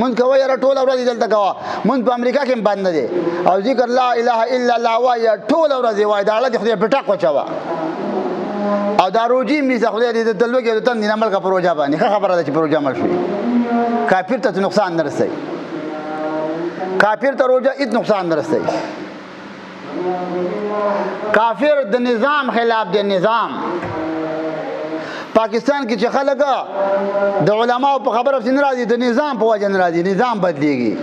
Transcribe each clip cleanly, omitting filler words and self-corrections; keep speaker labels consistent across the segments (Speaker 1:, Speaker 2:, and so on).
Speaker 1: مونږ کوي یاره ټوله ورځ دلته کوه، مونږ په امریکا کې هم بند نه دی او ذکر لا اله الا الله وایه ټوله ورځ یې وایه، دا اړه دې خدای په ټک وچوه او دا روجي مې ځه خدای دې د لوږې د تندې نه مړ کړه په روژه باندې. ښه خبره ده چې په روژه مړ شوې، کافر ته نقصان نه رسوي، کافر ته روژه هېڅ نقصان نه رسوي. کافر د نظام خلاف دی. نظام پاکستان کې چې خلک د علماو په خبره پسې نه راځي، د نظام په وجه نه راځي، نظام بدلیږي.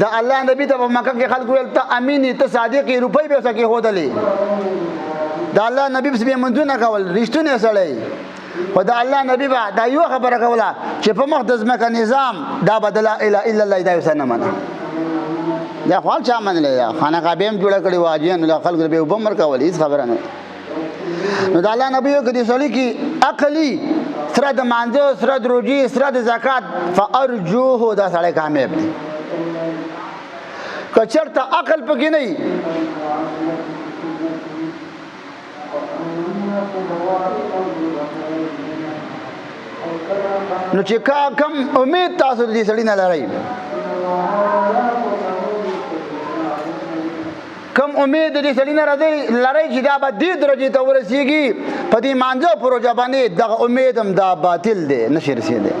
Speaker 1: د الله نبی ته په مکه کې خلک ویل ته امین ته صادق روپۍ به سکه هودلې، د الله نبی پسې به منځونه کول، رښتونه سړی. خو د الله نبی به دا یو خبره کوله چې په مخ د ځمکه نظام دا بدلا اله الا الله دا یو څه نه منه. دا خو چا منلې ده، خانه کعبه هم جوړه کړې وه، حاجیانو له خلکو به اوبه هم ورکولې، هېڅ خبره نه. نو د الله نبی یو که دې سړي کې عقلي سره د مانځه سره د روژې سره د زکات فارجوه، دا سړی کامیاب دی. که چېرته عقل پکې نه وي نو چې کا کم امید تاسو دې سړی نه لرئ، کم امید دې سړی نه راځي لرئ چې دا به دې درجه ته ورسیږي په دې مانځه پروژه باندې، دغه امید هم دا باطل دی، نشي رسېدی.